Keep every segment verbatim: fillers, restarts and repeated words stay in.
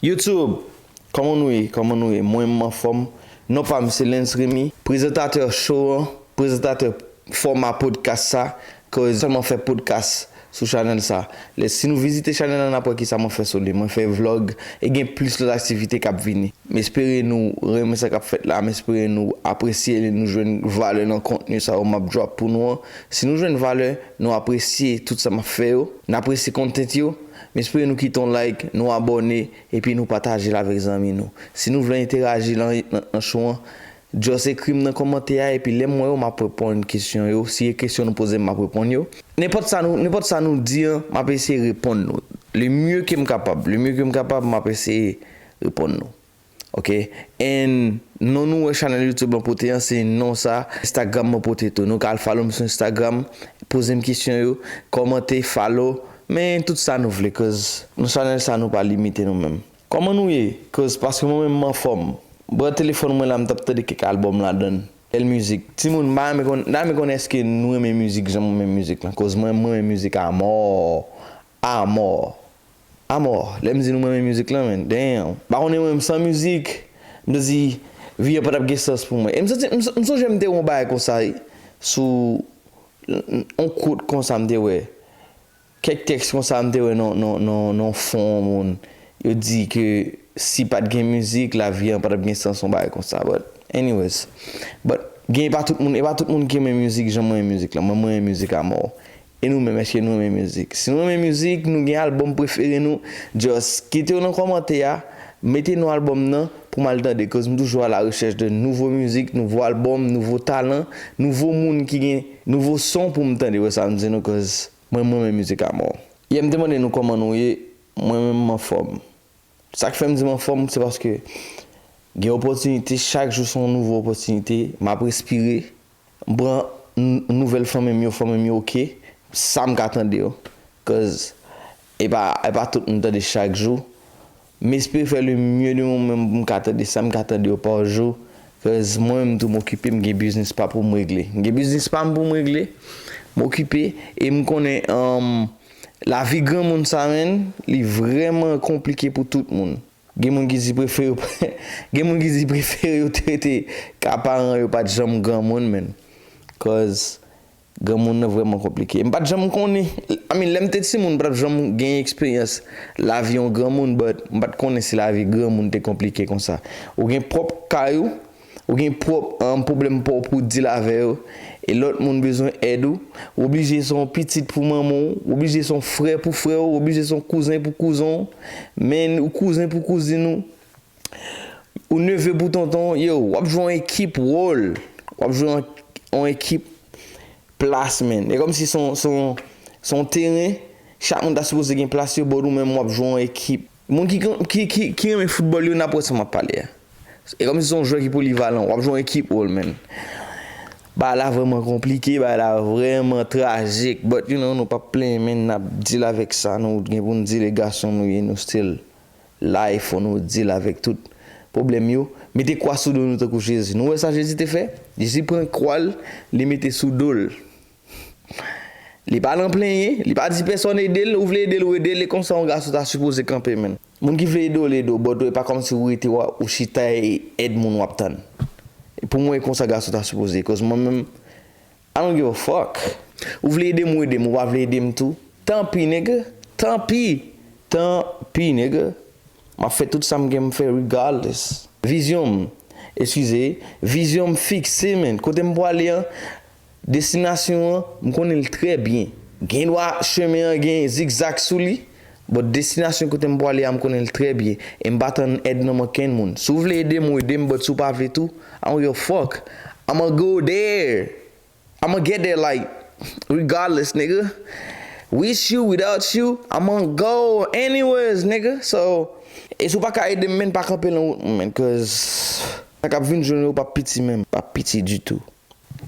YouTube, kòman nou ye? Kòman nou ye? Mwen, m anfòm. Non pa m se Lens Remy, prezantatè show an, prezantatè fòma podcast sa, koz sèlman fè podcast sou chanèl sa. Lè, si nou vizite chanèl la, n ap wè kisa mwen fè sou li. Mwen fè vlog, e gen plis lòt aktivite k ap vini. M espere nou renmen sa k ap fèt la, m espere nou apresye li, nou jwenn valè nan kontni sa yo m ap drop pou nou an. Si nou jwenn valè, nou apresye tout sa m ap fè yo, n apresye content yo, m espere nou kite yon like, nou abòne, epi nou pataje l avèk zanmi nou. Si nou vle enteraji nan, nan, nan show an, just ekri m nan kòmantè a, epi lè m wè yo, m ap reponn kesyon yo. Si e kesyon nou poze m, m ap reponn yo. Nenpòt sa nou, nenpòt sa nou di an, m ap eseye reponn nou. Le mieux que m kapab, le mieux que m kapab, m ap eseye reponn nou. Ok? And non nou wè chanèl YouTube lan pote an, se non sa Instagram mwen pote tou. Nou ka al follow m sou Instagram, poze m kesyon yo, kòmante, follow, men tout sa nou vle, koz nan chanèl sa nou pa limite nou menm. Kòman nou ye? Koz paske mwen menm m anfòm. Bwè telefòn mwen la, m t ap tande kèk albòm ladann. Bèl mizik. Timoun, m pa renmen konn, m ta renmen konnen èske nou renmen mizik jan mwen renmen mizik lan. Koz mwen, mwen renmen mizik amò. Amò. Amò. Lè m di nou mwen renmen mizik lan, men, damn. M pa konnen mwen menm san mizik, m ta di vi an pa t ap gen sans pou mwen. E m santi, m, m sonje m te wè yon bagay konsa, wi, sou yon quote konsa m te wè. Kèk tèks konsa m te wè nan, nan, nan, nan fon yon moun. Yo di ke si pa t gen mizik, lavi an pa t ap gen sans, yon bagay konsa. But, anyways. But, gen, e pa tout moun, e pa tout moun ki renmen mizik jan mwen renmen mizik lan. Mwen, mwen renmen mizik amò. E nou menm, èske nou renmen mizik? Si nou renmen mizik, nou gen albòm prefere nou, just kite yo nan kòmantè a, mete non albòm nan pou m al tande, koz m toujou a la rechèch de nouvo mizik, nouvo albòm, nouvo talan, nouvo moun ki gen nouvo son pou m tande, wè sa m di nou, koz mwen, mwen renmen mizik amò. Yè m te mande nou kòman nou ye, mwen menm m anfòm. Sa k fè m di m anfòm, se paske gen opòtinite, chak jou se yon nouvo opòtinite, m ap respire, m pran n-, nouvèl fanmi m yo, fanmi m yo oke, sa m ka tande yo, koz e pa, e pa tout m tande chak jou. M espere fè le mieux de mwen menm pou m ka tande sa m ka tande yo pa jou. Koz mwen menm tou m okipe, m gen biznis pa pou m regle. M gen biznis pa m pou m regle. M okipe e m konnen, um, lavi granmoun sa, menn, li vrèman konplike pou tout moun. Gen moun ki di prefere yo, gen moun ki di prefere yo te rete ka paran yo pa t janm granmoun, menn. Koz granmoun nan vrèman konplike. M pa t janm konnen, I mean, lè m te timoun, m pa t ap janm gen eksperyans lavi yon granmoun, but m pa t konnen si lavi granmoun te konplike konsa. Ou gen pwòp kay ou, ou gen pwòp, um, pwoblèm pa w pou w deal avè yo, e lòt moun bezwen èd ou, ou oblije se yon pitit pou manman w, ou oblije se yon frè pou frè w, ou oblije se yon kouzen pou kouzen w, men ou kouzen pou kouzin ou. Ou neve pou tonton, yo, w ap jwe yon ekip wòl. W ap jwe yon, yon ekip plas, menn. E kòmsi se yon, se yon, se yon teren, chak moun ta sipoze gen plas yo, but ou menm w ap jwe yon ekip. Moun ki, ki, ki, ki renmen foutbòl yo, n ap wè sa m ap pale a. E kòmsi se yon jwè ki polivalan, w ap jwe yon ekip wòl, menn. Bagay la vrèman konplike, bagay la vrèman trajik, but you know, nou p ap plenyen, menn, n ap deal avèk sa, nou gen pou n deal, e gason nou ye, nou still la, e fò nou deal avèk tout pwoblèm yo. Mete kwa sou do nou tankou Jezi. Nou wè sa Jezi te fè? Jezi pran kwa l, li mete sou do l. Li pa nan plenyen, li pa di pèsonn ede l, ou vle ede l, ou ede l, e konsa yon gason ta sipoze kanpe, menn. Moun ki vle ede w, li ede w, but e pa kòmsi ou rete w, ou chita e èd moun w ap tann. E pou mwen, e konsa gason ta sipoze, cause mwen menm, I don't give a fuck. Ou vle ede m, ou ede m. Ou pa vle ede m tou, tanpi, nigga. Tanpi. Tanpi, nigga. M ap fè tout sa m gen m fè regardless. Vizyon m, eskize, vizyon m fikse, menn. Kote m pwale an, destinasyon an, m konnen l trè byen. Gen dwa chemen an gen zigzag sou li, but destinasyon kote m pwale a, m konnen l trè byen. E m pa tann èd nan men okenn moun. Si w vle ede m, ou ede m, but si w pa vle tou, I don't give a fuck. I'ma go there. I'ma get there, like, regardless, nigga. With you, without you, I'ma go anyways, nigga. So, e si w pa ka ede m, menn, pa kanpe nan wout mwen, menn, cause sa k ap vin jwenn ou p ap piti menm, p ap piti ditou.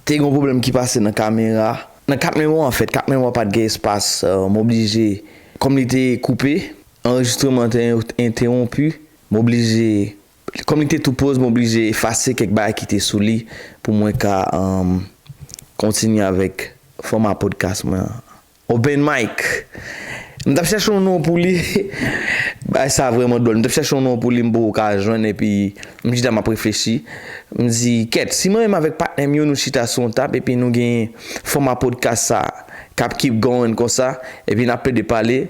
Te gen yon pwoblèm ki pase nan kamera, nan Kat Memwa, anfèt, Kat Memwa pa t gen espas, euh, m oblije, kòm li te koupe, anrejistreman te entewonpi, m oblije Kòm li te tou poz, m oblije efase kèk bagay ki te sou li pou mwen ka, um, kontinye avèk fòma podcast mwen an. Open mic. M t ap chèche yon non pou li. Bagay sa vrèman dwòl. M t ap chèche yon non pou li, m poko ka jwenn, epi m chita m ap reflechi. M di, kèt, si mwen menm avèk patnè m yo, nou chita sou yon tab, epi nou gen fòma podcast sa k ap keep going konsa, epi n ap plede pale.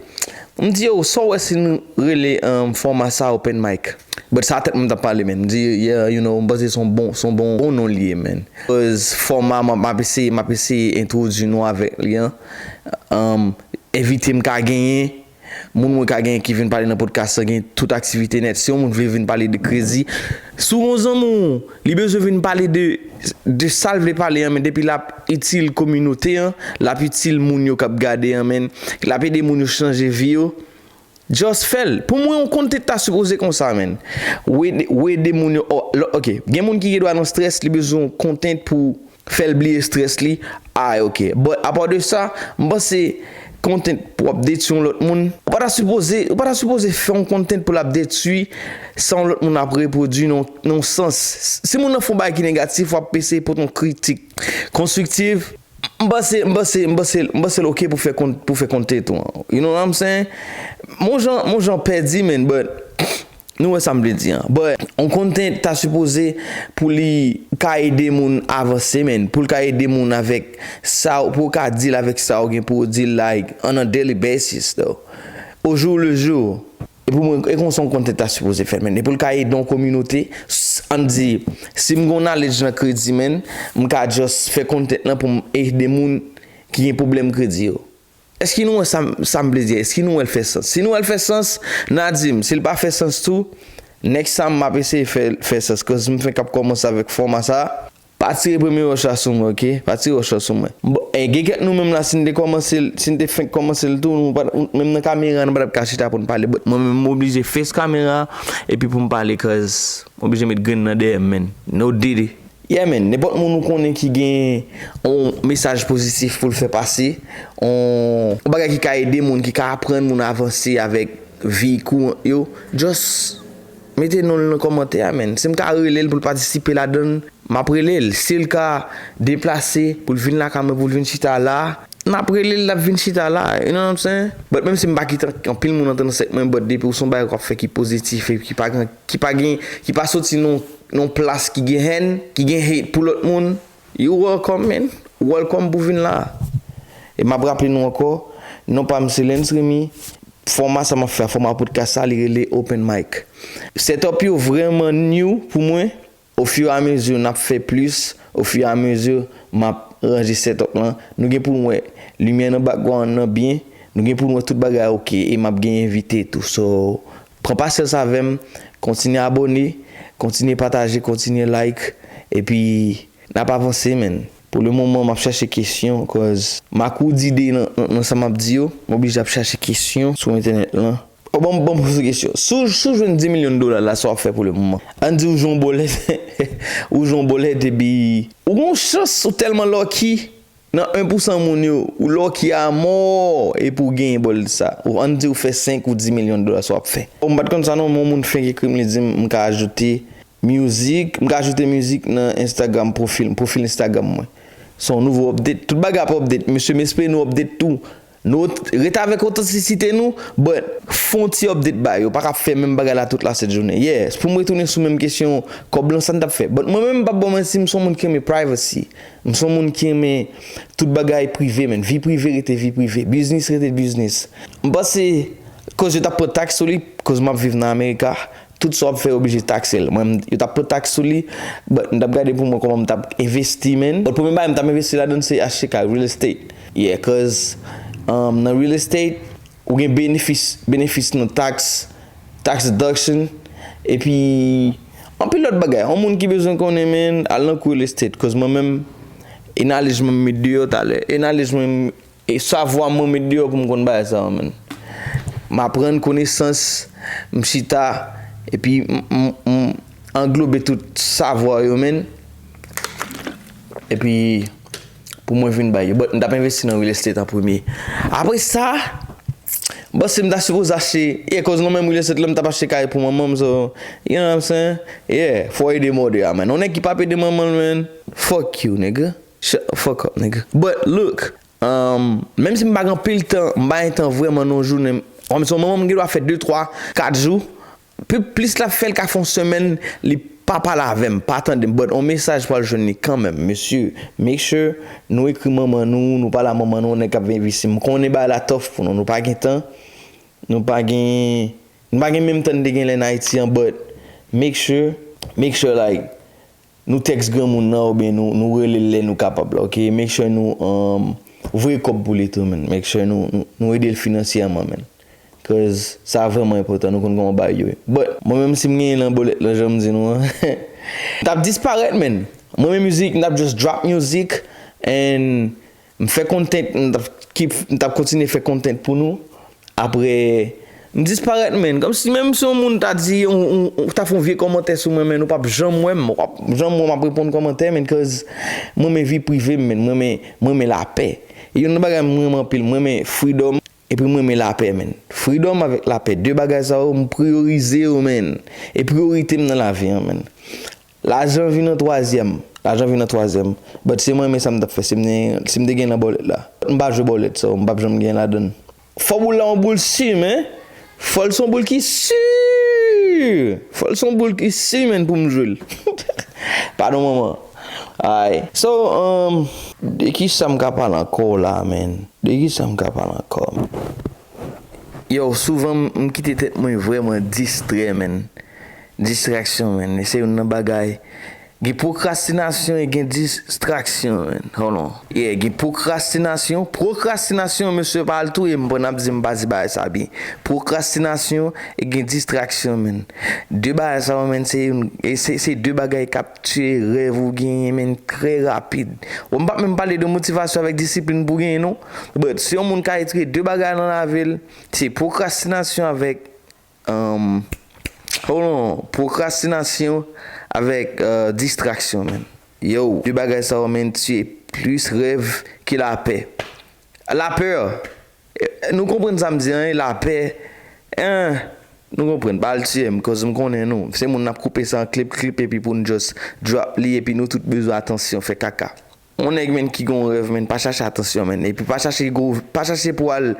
M di, yo, sa w wè si nou rele, um, fòma sa open mic? But sa tèt mwen t ap pale, man. M di, yeah, you know, m panse se yon bon, se yon bon, bon non li ye, man. Cause fòma, m ap, m ap eseye, m ap eseye entwodui nou avèk li an. Um, envite m ka genyen, moun mwen ka genyen ki vin pale nan podcast lan, gen tout aktivite nèt. Si yon moun vle vin pale de kredi, si w gen yon zanmi w, li bezwen vin pale de, de sa l vle pale an, men depi l ap itil kominote an, l ap itil moun yo k ap gade an, man, l ap ede moun yo chanje vi yo, just fè l. Pou mwen, yon content ta sipoze konsa, man. Ou ede, ou ede moun yo, oh, lo-, ok, gen moun ki gen dwa nan stress, li bezwen yon content pou fè l bliye stress li. Ay, ok. But apa de sa, m panse content pou w ap detwi yon lòt moun, ou pa ta sipoze, ou pa ta sipoze fè yon content pou l ap detwi sa yon lòt moun ap repwodui nan, nan yon sans. Si moun nan fè yon bagay ki negatif, w ap eseye pote yon kritik konstriktif. M panse, m panse, m panse, m panse l ok pou fè con-, pou fè content tou an. You know what I'm saying? Mon jan, mon jan pèdi, man, but nou wè sa m vle di an. But yon content ta sipoze pou li ka ede moun avanse, man. Pou l ka ede moun avèk sa, pou w ka deal avèk sa w gen pou w deal, like, on a daily basis, though. Au jour le jour. E pou mwen, e konsa yon content ta sipoze fèt, man. E pou l ka ede yon kominote, s-, ann di, si m gen yon knowledge nan kredi, man, m ka just fè content lan pou m ede moun ki gen pwoblèm kredi yo. Èske nou wè sa m, sa m vle di? Èske nou wè l fè sans? Si nou wè l fè sans, n a di m. Si l pa fè sans tou, next time m ap eseye fè, fè sans. Cause m fenk ap kòmanse avèk fòma sa. Pa tire premye wòch la sou mwen, ok? Pa tire wòch la sou mwen. Bon, e, gen kèk nou menm la, si n te kòmanse l, si n te fenk kòmanse l tou, nou pa t, menm nan kamera, nou pa t ap ka chita pou n pale. But mwen menm, m oblije face kamera, epi pou m pale, cause m oblije met grenn nan dèyè m, man. No didi. Yeah, man. Nenpòt moun ou konnen ki gen yon mesaj pozitif pou l fè pase, yon, yon bagay ki ka ede moun, ki ka aprann moun avanse avèk vi kouran yo, just mete non l nan kòmantè a, man. Si m ka rele l pou l patisipe ladan l, m ap rele l. Si l ka deplase pou l vin lakay mwen, pou l vin chita la, n ap rele l, l ap vin chita la. You know what I'm saying? But menm si m pa kite anpil moun antre nan sèk mwen, but depi w se yon bagay w ap fè ki pozitif e ki pa gen, ki pa gen, ki pa soti nan, nan plas ki gen hèn, ki gen hate pou lòt moun, you welcome, man. Welcome pou vin la. E m ap raple nou ankò, non pa m se Lens Remy. Fòma sa m ap fè a, fòma podcast sa, li rele open mic. Setup yo vrèman new pou mwen. Au fur et à mesure n ap fè plis, au fur et à mesure m ap ranje setup lan. Nou gen pou n wè limyè nan background nan byen, nou gen pou n wè tout bagay ok, e m ap gen envite tou. So, pran pasyans avè m, kontinye abòne, kontinye pataje, kontinye like, epi n ap avanse, man. Pou le moman, m ap chache kesyon, cause m akoudide nan, nan, nan sa m ap di yo, m oblije ap chache kesyon sou entènèt lan. Oh, bon, bon, poze kesyon. Si w, si w jwenn dis milyon dola la, sa w ap fè pou le moman? Ann di w jwenn yon bòlèt, ou jwenn yon bòlèt, epi ou gen yon chans, ou tèlman lucky, nan en pou san moun yo, ou lucky a mò, epi w genyen bòlèt sa. Ou, ann di w fè senk ou dis milyon dola, sa w ap fè? Bon, m pa t konn sa non, men yon moun fenk ekri m, li di m, m ka ajoute mizik, m ka ajoute mizik nan Instagram, pwofil, pwofil Instagram mwen. Se yon nouvo update. Tout bagay ap update. Mesye, m espere nou update tou. Nou ot-, ret avèk otantisite nou, but fè yon ti update ba yo. Pa ka ap fè menm bagay la tout la sèt jounen. Yes, pou m retounen sou menm kesyon kòb lan, sa n t ap fè. But mwen menm, m p ap ba w manti, m se yon moun ki renmen privacy. M se yon moun ki renmen tout bagay prive, man. Vi prive rete vi prive. Biznis rete biznis. M panse, koz yo t ap pran taks sou li, koz m ap viv nan Amerika, tout sa w ap fè, yo oblije takse l. Mwen, m, yo t ap pran taks sou li, but m t ap gade pou mwen kòman m t ap envesti, man. But premye bagay m t ap envesti ladan l se achte kay, real estate. Yeah, cause, um, nan real estate, ou gen benefis, benefis nan tax, tax deduction, epi anpil lòt bagay. Yon moun ki bezwen konnen, man, al nan kou real estate, cause mwen menm, e knowledge mwen m met deyò talè. E knowledge mwen, e savwa mwen met deyò pou m konn bagay sa yo, man. M aprann konesans, m chita, epi m, m, m anglobe tout savwa yo, man. Epi, pou mwen vin bay yo. But m t ap envesti nan real estate an premye. Apre sa, m panse m ta sipoze achte, yeah, cause mwen menm real estate la, m t ap achte kay pou manman m, so, you know what I'm saying? Yeah, fò ede mòde a, man. Yon nèg ki p ap ede manman l, man, fuck you, nigga. Shut the fuck up, nigga. But look, Um, menm si m pa gen anpil tan, m pa gen tan vrèman nan yon jounen. Kòmsi yon manman m gen dwa fè de, twa, kat jou. Pi plis l ap fè, l ka fè yon semèn, li pa pale avè m, pa tande m. But yon mesaj pral jwenn li kanmenm. Mesye, make sure nou ekri manman nou, nou pale a manman nou, nèg k ap vin visi. M konnen bagay la tough pou nou, nou pa gen tan, nou pa gen, nou pa gen menm tan n te gen lè n Ayiti an, but make sure, make sure, like, nou tèks granmoun nan oubyen nou, nou rele l lè nou kapab la, ok? Make sure nou um, voye kòb pou li tou, man. Make sure nou, nou, nou ede l finansyèman, man. Cause sa vrèman enpòtan, nou konn kòman bagay yo ye. But, mwen menm si m genyen nan bòlèt lan, jan m di nou an, m t ap disparèt, man. Mwen menm mizik, m t ap just drop music, and m fè content, m t ap keep, m t ap kontinye fè content pou nou. Apre, m disparèt, man. Kòmsi menm si yon moun ta di, ou, ou, ou ta fè yon vye kòmantè sou mwen, man, ou p ap janm wè m, ou p ap janm wè m ap reponn kòmantè, man, cause mwen renmen vi prive m, man. Mwen renmen, mwen renmen lapè. E youn nan bagay mwen renmen anpil, mwen renmen freedom, epi mwen renmen lapè, man. Freedom avèk lapè, de bagay sa yo, m priyorize yo, man. E priyorite m nan lavi an, man. Lajan vin an twazyèm. Lajan vin an twazyèm. But se mwen menm sa m t ap fè si m te, si m te gen nan bòlèt la. M pa jwe bòlèt sa, m p ap janm gen ladan l. Fò boul la yon boul si, man. Fò l se yon boul ki si. Fò l se yon boul ki si, man, pou m jwe l. Padon, manman. Ay. So, um, de ki sa m ka pale ankò la, man? De ki sa m ka pale ankò? Yo, souvan m, m kite tèt mwen vrèman distrè, man. Distraksyon, man. E se youn nan bagay. Gen pwokrastinasyon e gen distraksyon, man. Hold on. Yeah, gen pwokrastinasyon. Pwokrastinasyon, mesye, pa al touye m pandan n ap di m pa di bagay sa byen. Pwokrastinasyon e gen distraksyon, man. De bagay sa yo, man, se youn, e se, se de bagay k ap tiye rèv ou genyen, man, trè rapid. Bon, m p ap menm pale de motivasyon avèk disiplin pou genyen, non. But, si yon moun ka retire de bagay nan lavi l, se pwokrastinasyon avèk, um, hold on, pwokrastinasyon avèk, uh, distraksyon, man. Yo, de bagay sa yo, man, tiye plis rèv ke lapè. Lapè, eh, nou konprann sa m di an, lapè, eh, nou konprann, pa al tiye m, cause m konnen nou. Se moun n ap koupe sa an klip, klip, epi pou n just drop li, epi nou tout bezwen atansyon, fè kaka. Yon nèg, man, ki gen yon rèv, man, pa chache atansyon, man. Epi pa chache gwo, pa chache pou al,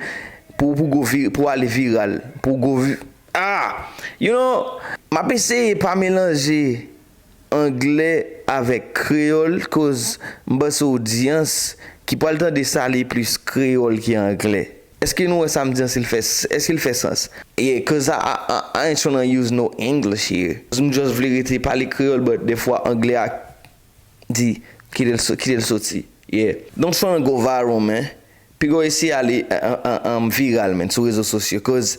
pou, pou gwo vi-, pou ale viral, pou gwo vi-, ah! You know, m ap eseye pa melanje anglè avèk kreyòl, cause m panse odyans ki pral tande sa li plis kreyòl ki anglè. Èske nou wè sa m di an, si l fè s-, èske l fè sans? Yeah, cause I, I, I, I ain't tryna use no English here. M just vle rete pale kreyòl, but defwa anglè a di, kite l so-, kite l soti. Yeah. Don't try and go viral, man. Piga w eseye ale, an, an, an, viral, man, sou rezo sosyo. Cause,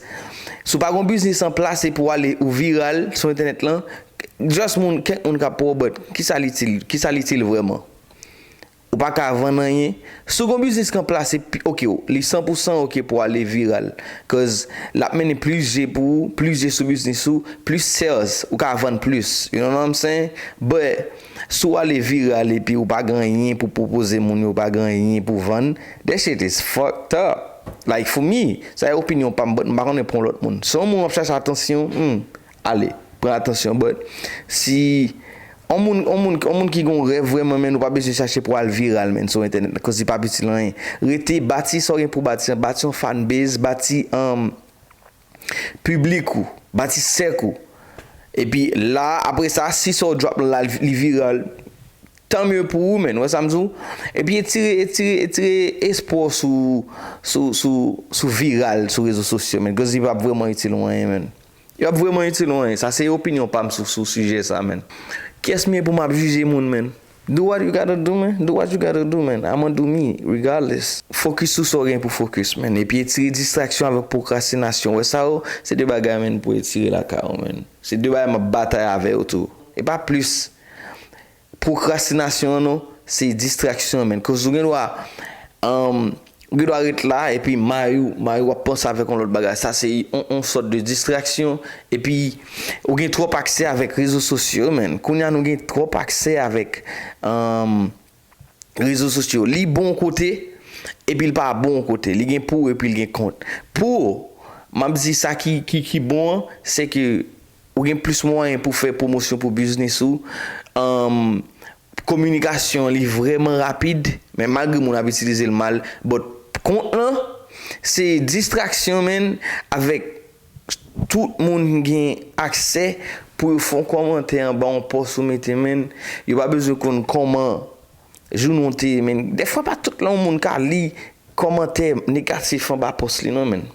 si w pa gon biznis an plas e pou w ale ou viral sou entènèt lan, just moun, kèk moun ka pran w, but kisa l itil, kisa l itil vrèman? Ou pa ka vann anyen. Si w gon biznis k an plas, se pi, ok, li san pou san ok pou w ale viral. Cause l ap mennen plis je pou ou, plis je sou biznis ou, plis sales, ou ka vann plis. You know what I'm saying? But, si w ale viral epi ou pa gen anyen pou pwopoze moun yo, ou pa gen anyen pou vann, that shit is fucked up. Like, for me, sa e opinyon pa m, but m pa konnen pou yon lòt moun. Si yon moun w ap chache atansyon, hmm, ale, pran atansyon. But si yon moun, yon moun, yon moun ki gen yon rèv vrèman, men ou pa bezwen chache pou al viral, men, sou entènèt, cause li p ap itil anyen. Rete, bati sa w gen pou bati an, bati yon fanbase, bati, um, piblik ou, bati sèk ou. Epi la, apre sa, si sa w drop la, li viral, tan mye pou ou, men, wè sa m di w? Epi etire, etire, etire espwa w sou, sou, sou, sou viral, sou rezo sosyo, men, cause li p ap vrèman itil ou anyen, men. Yo ap vrèman itil ou anyen. Sa se opinyon pa m sou, sou sijè sa, man. Kiyès m ye pou m ap jije moun, man? Do what you gotta do, man. Do what you gotta do, man. I'ma do me, regardless. Fokis sou sa w gen pou fokis, man. Epi etire distraksyon avèk pwokrastinasyon. Wè sa yo, se de bagay, man, pou etire lakay ou, man. Se de bagay m ap batay avè yo tou. E pa plis. Pwokrastinasyon an non, se distraksyon, man. Cause ou gen dwa, um, ou gen dwa ret la, epi mari w, mari w ap panse avèk yon lòt bagay. Sa se yon, yon sòt de distraksyon. Epi, ou gen twòp aksè avèk rezo sosyo, man. Kounye a, nou gen twòp aksè avèk, um, rezo sosyo. Li bon kote, epi l pa bon kote. Li gen pou epi l gen kont. Pou, m ap di sa ki, ki, ki bon an, se ke ou gen plis mwayen pou fè pwomosyon pou biznis ou. Um, kominikasyon li vrèman rapid, men malgre moun ap itilize l mal, but kont lan, se distraksyon, man, avèk tout moun gen aksè pou yo fè yon kòmantè anba yon pòs ou mete, man. Yo pa bezwen konn kòman jounen w te ye, man. Dèfwa pa tout lè yon moun ka li kòmantè negatif anba pòs li non, man.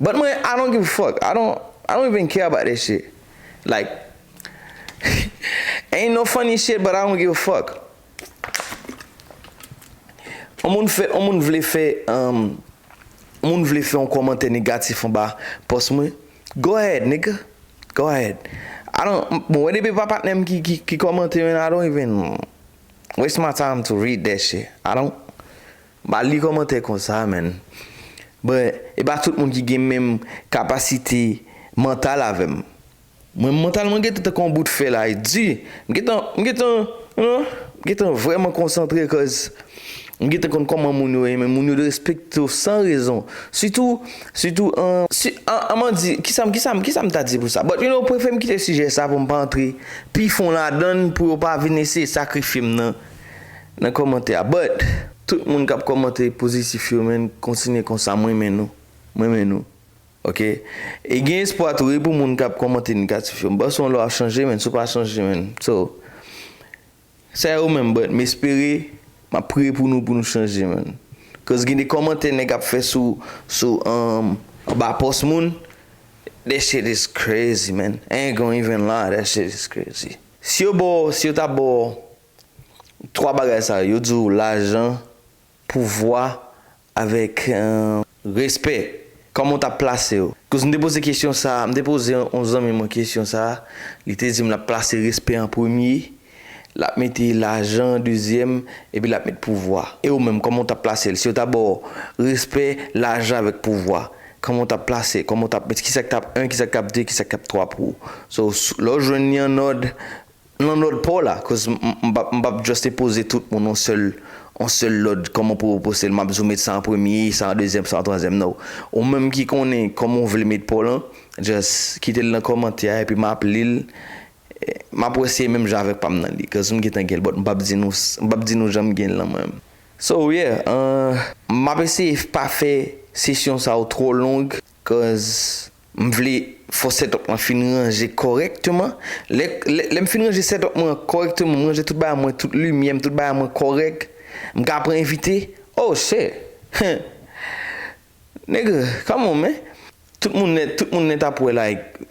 But mwen, I don't give a fuck. I don't, I don't even care about that shit. Like, ain't no funny shit, but I don't give a fuck. On moun fè, on moun vle fè, um, on moun vle fè yon kòmantè negatif anba pòs mwen. Go ahead, nigga. Go ahead. I don't, bon, wè depi pa patnè m ki, ki, ki kòmante, man, I don't even waste my time to read that shit. I don't, m pa li kòmantè konsa, man. But, e pa tout moun ki gen menm kapasite mantal avè m. Mwen, mantal mwen gentan tankou yon bout fè la, e di. M gentan, m gentan, you know, m gentan vrèman konsantre, cause m gentan konn kòman moun yo ye, men moun yo respekte w san rezon. Sitou, sitou, an, si, an, an, m di, kisa m, kisa m, kisa m ta di pou sa? But, you know, prefere m kite sijè sa pou m pa antre pi fon ladan l, pou yo pa vin eseye sakrifye m nan, nan kòmantè a. But, tout moun k ap kòmante pozitif yo, man, kontinye konsa, mwen renmen nou. Mwen renmen nou. Ok? E gen espwa tou, wi, pou moun k ap kòmante negatif yo. M panse yon lè w ap chanje, man. Si w pa chanje, man. So, sa yo menm, but m espere, m ap priye pou nou, pou nou chanje, man. Cause gen de kòmantè nèg ap fè sou, sou, um, anba pòs moun. That shit is crazy, man. I ain't gonna even lie, that shit is crazy. Si yo ba w, si yo ta ba w twa bagay sa yo, yo di w lajan, pouvwa, avèk, euh, respè. Kòman w t ap plase yo? Koz m te poze kesyon sa a, m te poze yon zanmi mwen kesyon sa a, li te di m l ap plase respè an premye, l ap mete lajan an dezyèm, epi l ap met pouvwa. E ou menm, kòman w t ap plase l? Si yo ta ba w respè, lajan avèk pouvwa, kòman w t ap plase? Kòman w t ap met, kisa k t ap en, kisa k t ap de, kisa k t ap twa pou ou? So, s-, lè w jwenn li an nòd, nan lòd pa w la, cause m, m, m p ap, m p ap just te poze tout moun yon sèl, yon sèl lòd, kòman pou yo poste l, m ap di w met sa an premye, sa an dezyèm, sa an twazyèm, no. Ou menm ki konnen kòman w vle met pa w lan, just kite l nan kòmantè a, epi m ap li l, eh, m ap wè si e menm jan avèk pa m nan li, cause m gentan gen l, but m p ap di nou, m p ap di nou jan m gen l lan mwen menm. So, yeah, uh, m ap eseye pa fè sesyon sa yo twò long, cause m vle fò setup lan fin ranje kòrèkteman. Lè, lè, lè m fin ranje setup mwen kòrèkteman, m ranje tout bagay mwen, tout limyè m, tout bagay mwen kòrèk, m ka pran envite. Oh, shit! Nigga, come on, man. Tout moun nèt, tout moun nèt ap wè, like,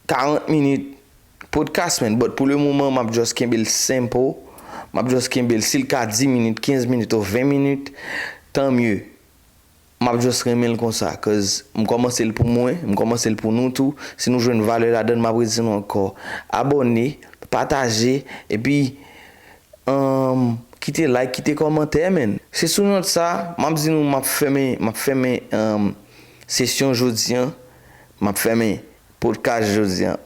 karant minit podcast, man. But pou le moman, m ap just kenbe l simple. M ap just kenbe l. Si l ka dis minit, kenz minit ou ven minit, tan mye. M ap just renmen l konsa, cause m kòmanse l pou mwen, m kòmanse l pou nou tou. Si nou jwenn valè ladan l, m ap redi nou ankò. Abòne, pataje, epi, um, kite like, kite kòmantè, man. Se sou nòt sa, m ap di nou, m ap fèmen, m ap fèmen, um, sesyon jodi an. M ap fèmen podcast jodi an.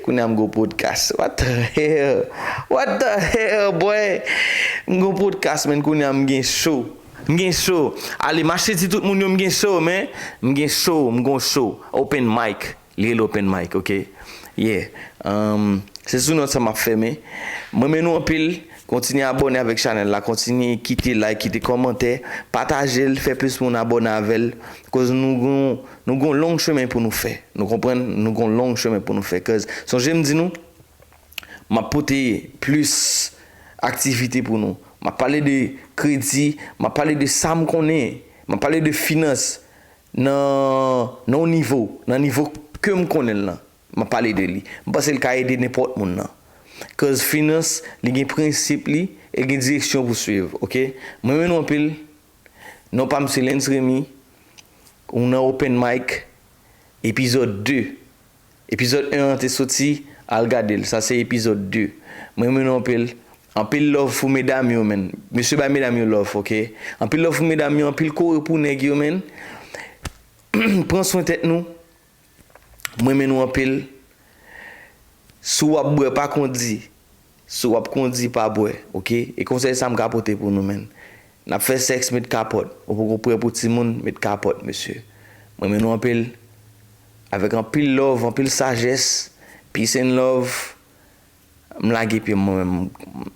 Kounye a m gon podcast. What the hell? What the hell, boy? M gon podcast, man, kounye a m gen show. M gen show. Ale, mache di tout moun yo m gen show, man. M gen show, m gon show. Open mic. Li rele open mic, ok? Yeah. Um, se sou nòt sa m ap fèmen. Mwen renmen nou anpil. Kontinye abòne avèk chanèl la. Kontinye kite like, kite kòmantè. Pataje l, fè plis moun abòne avè l. Koz nou gon, nou gon long chemen pou nou fè. Nou konprann? Nou gon long chemen pou nou fè. Koz, sonje m di nou, m ap pote plis aktivite pou nou. M ap pale de kredi, m ap pale de sa m konnen. M ap pale de finans nan, nan yon nivo, nan nivo ke m konnen l lan. M ap pale de li. M panse l ka ede nenpòt moun nan. Koz finans, li gen prensip li, e l gen direksyon pou swiv, ok? Mwen renmen nou anpil. Non pa m se Lens Remy. Ou nan Open Mic, epizòd de. Epizòd en an te soti, al gade l. Sa se epizòd de. Mwen renmen nou anpil. Anpil love pou medam yo, man. Mesye bay medam yo love, ok? Anpil love pou medam yo, anpil kore pou nèg yo, man. Pran swen tèt nou. Mwen renmen nou anpil. Si w ap bwè, pa kondi. Si w ap kondi, pa bwè, ok? E konsèy sa m ka pote pou nou, man. N ap fè sèks, met kapòt. Ou poko prè pou timoun, met kapòt, mesye. Mwen renmen nou anpil. Avèk anpil love, anpil sajès. Peace and love. M lage pye m mwen menm.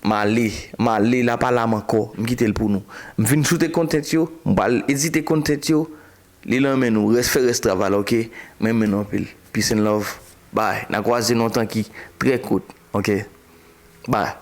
M ale, m ale, l apa la m ankò. M kite l pou nou. M fin choute content yo, m pral edite content yo. Li lan men nou, rès fè rès travay la, oke? M renmen nou anpil. Peace and love. Bye. N a kwaze nan yon tan ki trè kout, oke? Bye.